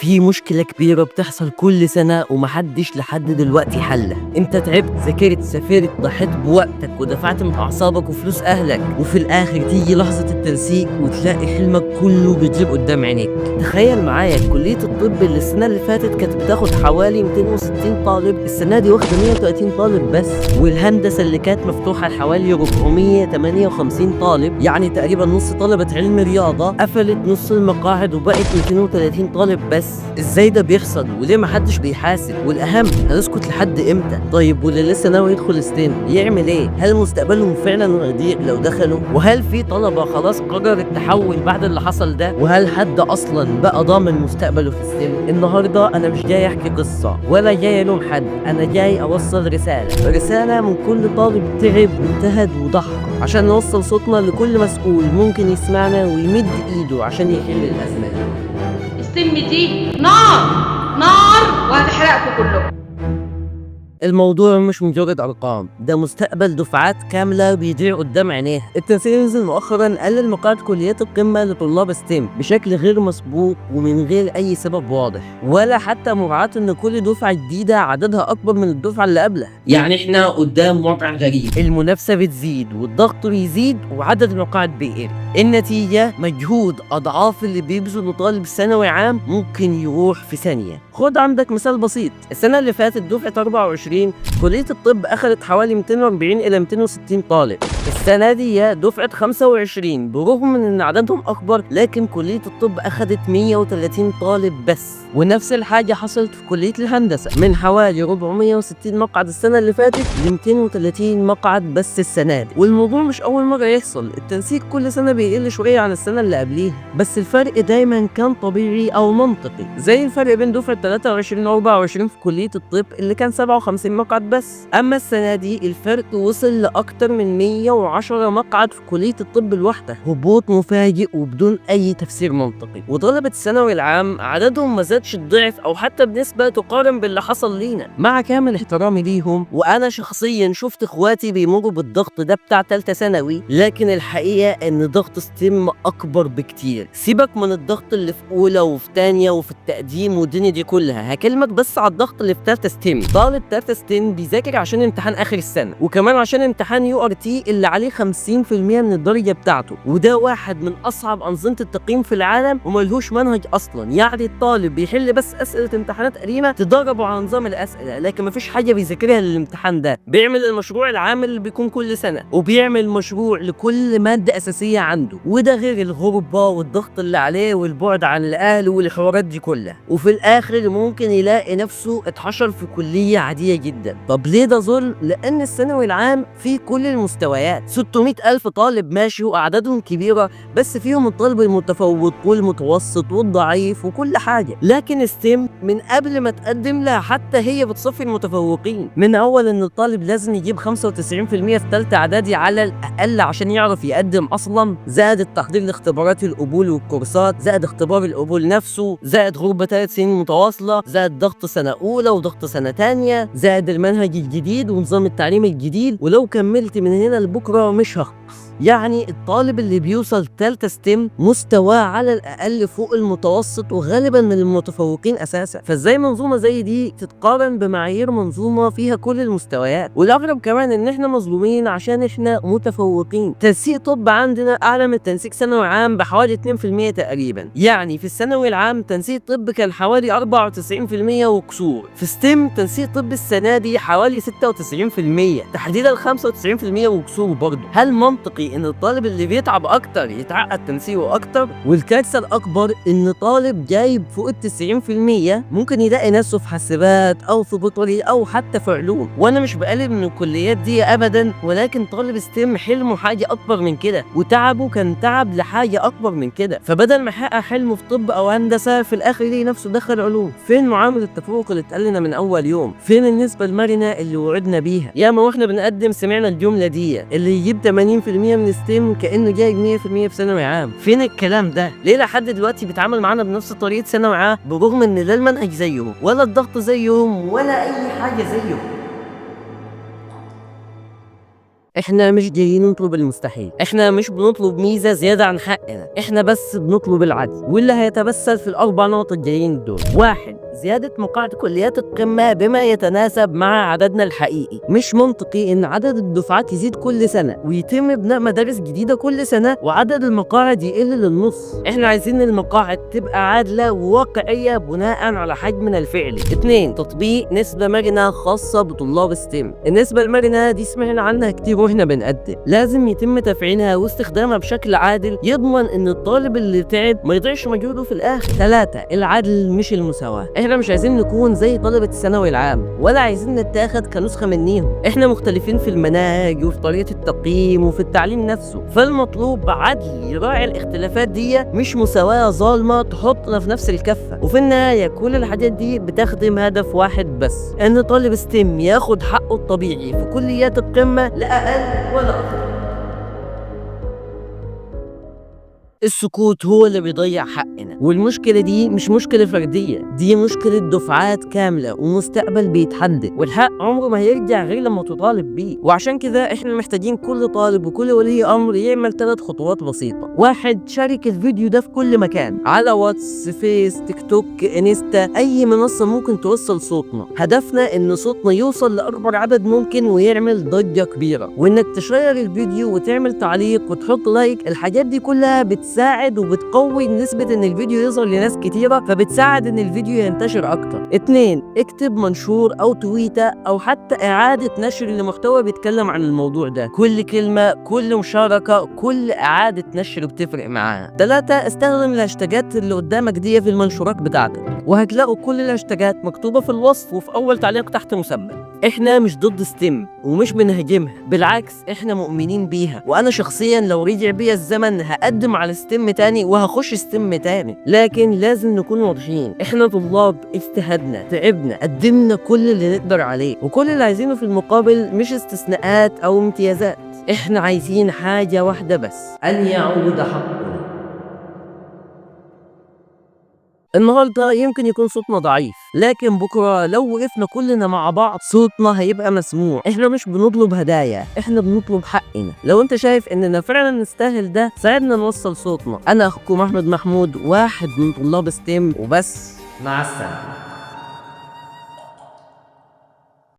في مشكلة كبيرة بتحصل كل سنة ومحدش لحد دلوقتي حلها. انت تعبت، ذاكرت، سافرت، ضحيت بوقتك ودفعت من اعصابك وفلوس اهلك، وفي الاخر تيجي لحظة التنسيق وتلاقي حلمك كله بيطير قدام عينيك. تخيل معايا كلية الطب اللي السنة اللي فاتت كانت بتاخد حوالي 260 طالب، السنة دي واخدة 130 طالب بس. والهندسة اللي كانت مفتوحة لحوالي 458 طالب، يعني تقريبا نص طلبة علم رياضة، قفلت نص المقاعد وبقت 230 طالب بس. ازاي ده بيحصل وليه محدش بيحاسب؟ والاهم هنسكت لحد امتى؟ طيب واللي لسه ناوي يدخل STEM يعمل ايه؟ هل مستقبلهم فعلا هيضيع لو دخلوا؟ وهل في طلبة خلاص قررت تحول بعد اللي حصل ده؟ وهل حد اصلا بقى ضامن مستقبله في STEM؟ النهارده انا مش جاي احكي قصة ولا جاي الوم حد، انا جاي اوصل رسالة، رسالة من كل طالب تعب واجتهد وضحى عشان نوصل صوتنا لكل مسؤول ممكن يسمعنا ويمد ايده عشان يحل الازمة دي. ال STEM دي نار نار وهتحرقكم كلكم. الموضوع مش مجرد ارقام، ده مستقبل دفعات كاملة بيضيع قدام عينيها. التنسيق نزل مؤخرا قلل مقاعد كليات القمه لطلاب STEM بشكل غير مسبوق ومن غير اي سبب واضح، ولا حتى مراعاة ان كل دفعه جديدة عددها اكبر من الدفعة اللي قبلها. يعني احنا قدام وضع غريب، المنافسة بتزيد والضغط بيزيد وعدد المقاعد بيقل. النتيجة مجهود اضعاف اللي بيبذله طالب ثانوي عام ممكن يروح في ثانية. خد عندك مثال بسيط، السنة اللي فاتت دفعه 24 كلية الطب أخذت حوالي 240 إلى 260 طالب. السنة دي دفعة 25 برغم من إن عددهم أكبر، لكن كلية الطب أخذت 130 طالب بس. ونفس الحاجة حصلت في كلية الهندسة، من حوالي 460 مقعد السنة اللي فاتت ل 230 مقعد بس السنة دي. والموضوع مش أول مرة يحصل، التنسيق كل سنة بيقل شوية عن السنة اللي قبليها، بس الفرق دايما كان طبيعي أو منطقي، زي الفرق بين دفعة 23 و 24 في كلية الطب اللي كان 57 مقعد بس. اما السنة دي الفرق وصل لاكتر من 110 مقعد في كليه الطب الواحدة، هبوط مفاجئ وبدون اي تفسير منطقي. وطلبه الثانوي العام عددهم ما زادش الضعف او حتى بنسبة تقارن باللي حصل لينا، مع كامل احترامي ليهم، وانا شخصيا شفت اخواتي بيمروا بالضغط ده بتاع ثالثة ثانوي، لكن الحقيقة ان ضغط STEM اكبر بكتير. سيبك من الضغط اللي في اولى وفي ثانية وفي التقديم والدنيا دي كلها، هكلمك بس على الضغط اللي في ثالثة STEM. طالب ثالثة STEM بيذاكر عشان امتحان اخر السنة، وكمان عشان امتحان URT اللي عليه 50% من الدرجة بتاعته، وده واحد من اصعب انظمة التقييم في العالم وملهوش منهج اصلا. يعني الطالب بيحل بس اسئلة امتحانات قديمة تدربه على نظام الاسئلة، لكن مفيش حاجة بيذاكرها للامتحان ده. بيعمل المشروع العام اللي بيكون كل سنة، وبيعمل مشروع لكل مادة اساسية عنده، وده غير الغربة والضغط اللي عليه والبعد عن الاهل والحوارات دي كلها. وفي الاخر ممكن يلاقي نفسه اتحشر في كليه عادية جدا. طب ليه ده ظلم؟ لان الثانوي العام فيه كل المستويات، 600 ألف طالب ماشي وأعدادهم كبيرة، بس فيهم الطالب المتفوق والمتوسط والضعيف وكل حاجة. لكن STEM من قبل ما تقدم لها حتى هي بتصفي المتفوقين، من أول إن الطالب لازم يجيب 95% في ثالثة إعدادي على الأقل عشان يعرف يقدم أصلا، زائد التحضير لاختبارات القبول والكورسات، زائد اختبار القبول نفسه، زائد غربة 3 سنين متواصلة، زائد ضغط سنة أولى وضغط سنة تانية، زائد المنهج الجديد ونظام التعليم الجديد، ولو كملت من هنا لبكرة مش هخلص. يعني الطالب اللي بيوصل تالتة STEM مستواه على الأقل فوق المتوسط وغالبا من المتفوقين أساسا. فازاي منظومة زي دي تتقارن بمعايير منظومة فيها كل المستويات؟ والأغرب كمان إن احنا مظلومين عشان احنا متفوقين. تنسيق طب عندنا أعلى من تنسيق ثانوي عام بحوالي 2% تقريبا، يعني في الثانوي العام تنسيق طب كان حوالي 94% وكسور، في STEM تنسيق طب السنة دي حوالي 96%، تحديدا 95% وكسور برضه. هل منطقي ان الطالب اللي بيتعب اكتر يتعقد تنسيقه اكتر؟ والكارثه الاكبر ان طالب جايب فوق ال 90% ممكن يلاقي نفسه في حاسبات او في بيطري او حتى في علوم. وانا مش بقلل من الكليات دي ابدا، ولكن طالب STEM حلمه حاجة اكبر من كده، وتعبه كان تعب لحاجة اكبر من كده، فبدل ما يحقق حلمه في طب او هندسة في الاخر يلاقي نفسه دخل علوم. فين معامل التفوق اللي اتقال لنا من اول يوم؟ فين النسبة المرنه اللي وعدنا بيها؟ ياما واحنا بنقدم سمعنا الجملة دي، اللي يجيب 80% من STEM كانه جايب 100% في ثانوي عام. فين الكلام ده؟ ليه لحد دلوقتي بيتعامل معانا بنفس طريقه ثانوي عام، برغم ان لا المنهج زيهم ولا الضغط زيهم ولا اي حاجة زيهم؟ احنا مش جايين نطلب المستحيل، احنا مش بنطلب ميزة زيادة عن حقنا، احنا بس بنطلب العدل، واللي هيتمثل في الاربع نقط الجايين دول. واحد، زيادة مقاعد كليات القمة بما يتناسب مع عددنا الحقيقي. مش منطقي ان عدد الدفعات يزيد كل سنة ويتم بناء مدارس جديدة كل سنة وعدد المقاعد يقل للنص. احنا عايزين المقاعد تبقى عادلة وواقعية بناء على حجمنا الفعلي. اتنين، تطبيق نسبة مرنة خاصة بطلاب STEM. النسبة المرنة دي سمعنا عنها كتير واحنا بنقدم، لازم يتم تفعيلها واستخدامها بشكل عادل يضمن ان الطالب اللي تعب ما يضيعش مجهوده في الاخر. ثلاثة، العدل مش المساواة. احنا مش عايزين نكون زي طلبة الثانوي العام، ولا عايزين نتاخد كنسخة منيهم. احنا مختلفين في المناهج وفي طريقة التقييم وفي التعليم نفسه، فالمطلوب عدل يراعي الاختلافات دي، مش مساواة ظالمة تحطنا في نفس الكفة. وفي النهاية كل الحاجات دي بتخدم هدف واحد بس، ان طالب STEM ياخد حقه الطبيعي في كليات القمة، لا اقل ولا اكتر. السكوت هو اللي بيضيع حقنا، والمشكلة دي مش مشكلة فردية، دي مشكلة دفعات كاملة ومستقبل بيتحدد، والحق عمره ما هيرجع غير لما تطالب بيه. وعشان كده احنا محتاجين كل طالب وكل ولي امر يعمل 3 خطوات بسيطة. واحد، شارك الفيديو ده في كل مكان، على واتس، فيس، تيك توك، انستا، اي منصة ممكن توصل صوتنا. هدفنا ان صوتنا يوصل لاكبر عدد ممكن ويعمل ضجة كبيرة، وانك تشير الفيديو وتعمل تعليق وتحط like. الحاجات دي كلها بتساعد وبتقوي نسبة ان الفيديو يظهر لناس كتيرة، فبتساعد ان الفيديو ينتشر اكتر. 2، اكتب منشور او تويتة او حتى اعادة نشر لمحتوى بيتكلم عن الموضوع ده. كل كلمة، كل مشاركة، كل اعادة نشر بتفرق معاها. 3، استخدم الهاشتاجات اللي قدامك دي في المنشورات بتاعتك، وهتلاقوا كل الهاشتاجات مكتوبة في الوصف وفي اول تعليق تحت مثبت. احنا مش ضد STEM ومش بنهاجمها، بالعكس احنا مؤمنين بيها، وانا شخصيا لو رجع بيا الزمن هقدم على STEM تاني وهخش STEM تاني، لكن لازم نكون واضحين، احنا طلاب اجتهدنا، تعبنا، قدمنا كل اللي نقدر عليه، وكل اللي عايزينه في المقابل مش استثناءات او امتيازات. احنا عايزين حاجة واحدة بس، ان يعود حقنا. النهارده يمكن يكون صوتنا ضعيف، لكن بكره لو وقفنا كلنا مع بعض صوتنا هيبقى مسموع. احنا مش بنطلب هدايا، احنا بنطلب حقنا. لو انت شايف اننا فعلا نستاهل ده، ساعدنا نوصل صوتنا. انا اخوكم احمد محمود، واحد من طلاب STEM، وبس. مع السلامه.